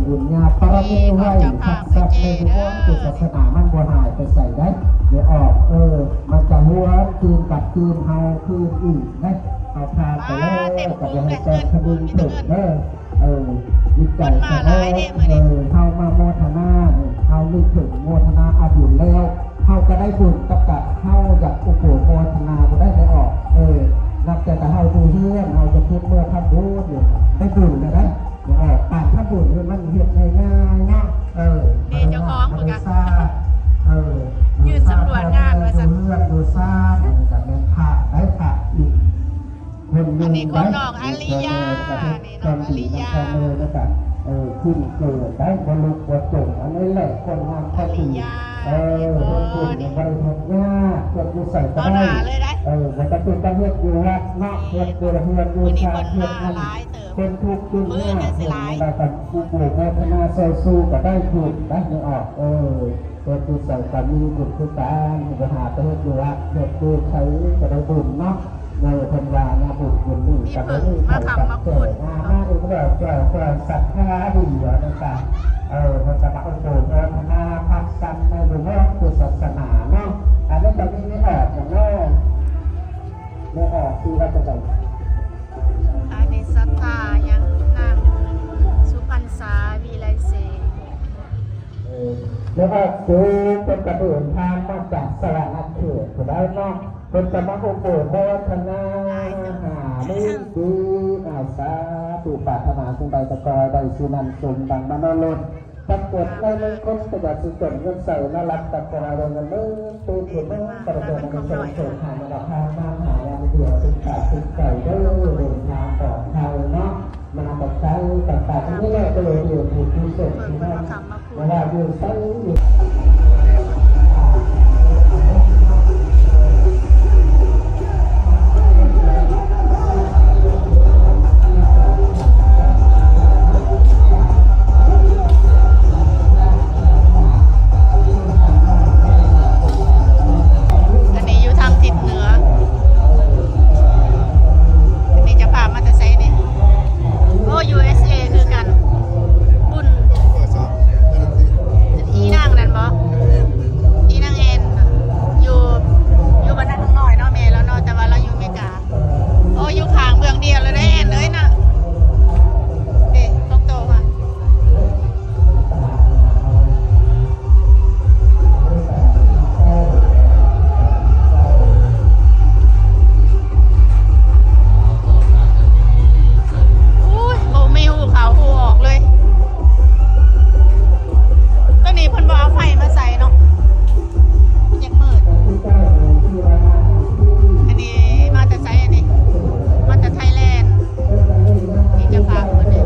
ບຸນຍາບາລະມີໄວ້ ຮັກສະໃນບຸນຂອງສາສະໜາ ມັນບໍ່ຫາຍໄປໃສໄດ໋ ໄດ້ອອກ ເອີ ມັນຈະຫວນຄືນກັບຄືນເຮົາຄືນອີກໄດ໋. ເຮົາຜ່ານໄປແລ້ວກໍບໍ່ໃຫ້ແຕ່ຄະນຶງເຖິງເດີ ເອີ ດີໃຈຊະເນາະ ເອີ ເຮົາມາໂມທະນາ ເຮົານຶກເຖິງໂມທະນາເອົາບຸນແລ້ວ ເຮົາກໍໄດ້ບຸນກັບການ ເຮົາຢາກອຸໂປໂມທະນາບໍ່ໄດ້ ໄດ້ອອກ ເອີ ນັບແຕ່ເຮົາຢູ່ເຮືອນ ເຮົາຈະຄິດເມື່ອທຳບຸນ ໄດ້ບຸນແລ້ວໄດ໋. ເອີ ການທຳບຸນນີ້ມັນເຮັດງ່າຍໆເນາະ ເອີ ແມ່ເຈົ້າຂອງເພິ່ນກະ ເອີ ຢືນສຳຫຼວດງານວ່າຊັ້ນ ຢູ່ເຮືອນຢູ່ຊານ ອັນນີ້ກະແມ່ນພະໄດ້ພະອີກຄົນໜຶ່ງ ອັນນີ້ຂອງນ້ອງອາລິຍາ ນີ້ນ້ອງອາລິຍາ ເອີ ຂຶ້ນເກີດໄດ້ບໍ່ລຸກບໍ່ຈົມ ອັນນີ້ແຫຼະຄົນງາມຄວາມດີ ເອີ ເຮັດບຸນບໍ່ໄດ້ທຸກຍາກ ເຮັດຢູ່ໃສກໍໄດ້ ເອີ ບໍ່ຈຳເປັນຕ້ອງເຮັດຢູ່ວັດເນາະ ເຮັດຢູ່ເຮືອນຢູ່ຊານ ເຮັດນຳ ເປັນທຸກເປັນຍາກເປັນໃດກໍອຸໂປໂມທະນາຊ່ອຍຊູກໍໄດ້ບຸນໄດ້ອອກ ເອີ ເຮັດຢູ່ໃສກໍມີບຸນຄືກັນ ບໍ່ຫາໄປເຮັດຢູ່ວັດ ເຮັດຢູ່ໃສກໍໄດ້ບຸນເນາະ ໃນເພິ່ນວ່ານະ ບຸນບຸນນີ້ກໍບໍ່ມີໃຜຕັດແຕ່ງາມາອີກແລ້ວ ເຈົ້າເພິ່ນສັດທາດີວ່າຊັ້ນ ເອີ ເພິ່ນກໍມາອຸໂປໂມທະນາພັກສັນໃນບຸນຂອງສາສະໜາເນາະ ອັນນີ້ກໍມີແມ່ອອກເນາະ ແມ່ອອກທີ່ວ່າຈັ່ງໃດ ອັນນີ້ສັດທາຫຍັງ ນາງສຸພັນສາ ວິໄລເສນ ເອີ ແລ້ວກໍຄືເພິ່ນກະເດີນທາງມາຈາກສະຫວັນນະເຂດພຸ້ນແຫຼະເນາະ ເພິ່ນກະມາອຸໂປໂມທະນາຫາມື້ດີ ອາ ສາທຸ ປາດຖະໜາສິ່ງໃດກໍຂໍໃຫ້ໄດ້ສິ່ງນັ້ນ ສົມດັ່ງມະໂນລົດ ປາກົດໃນມຸງຄຸນ ກໍຢ່າຊິຈົນເງິນໃສນະລັດ ກໍຂໍໃຫ້ໄດ້ເງິນເດີ ຕື່ນຂຶ້ນເດີ ປະເດີນໃນສົງໂສດຫາຍາລະພານ ມາຫາຍາມດຽວ ສຸກກາຍສຸກໃຈເດີ ເດີນທາງປອດໄພເນາະ ມາແຕ່ໄກ ແຕ່ໄກ ອັນນີ້ແຫຼະ ກໍເລີຍເປັນບຸນກຸສົນເນາະ ເວລາຢູ່ໃສ ອັນນີ້ຢູ່ທາງທິດເໜືອ ອັນນີ້ເຈົ້າພາບມາແຕ່ໃສນີ້? ໂອ້ ຢູເອສເອ ຄືກັນ ບຸນ ອີນາງນັ້ນບໍ່? ອີນາງແອນ ຢູ່ ຢູ່ບ້ານນາທອງນ້ອຍເນາະ ແມ່ລາວເນາະ ແຕ່ວ່າລາວຢູ່ເມກາ. ໂອ້ ຢູ່ຂ້າງເບື້ອງດຽວເລີຍເດ້ ແອນເອີຍນະ ເດ້ ຂອງໂຕມາ. ໂອ້ຍ ບໍ່ມີຫູເຂົ້າຫູອອກເລີຍ. ໂຕນີ້ເພິ່ນບໍ່ເອົາໄຟມາໃສ່ເນາະ ມັນຍັງມືດ. ອັນນີ້ມາແຕ່ໃສ? ອັນນີ້ມາແຕ່ໄທແລນ ທີ່ເຈົ້າພາບເພິ່ນນີ້.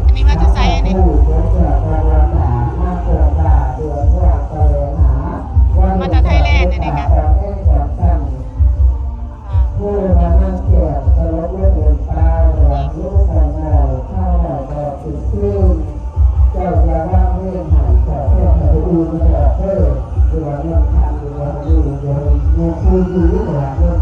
ອັນນີ້ມາແຕ່ໃສ? ອັນນີ້ ມາແຕ່ໄທແລນ ອັນນີ້ກະ ຜູ້ມານັ່ງແກ້ວສະຫຼົບເລື່ອງເປັນປາວ ຫຼວງລູກຂອງເຮົາ ເຮົາກໍຊິຊື້ ເຈົ້າຢ່າວາງເວງໃຫ້ ຂໍແທ້ໃຫ້ຜູ້ອື່ນບໍ່ອອກເດີ ຫຼືວ່າເງິນຄຳ ຫຼືວ່າຢູ່ ຢູ່ ຢູ່ຄືຢູ່ ຫຼືວ່າເງິນ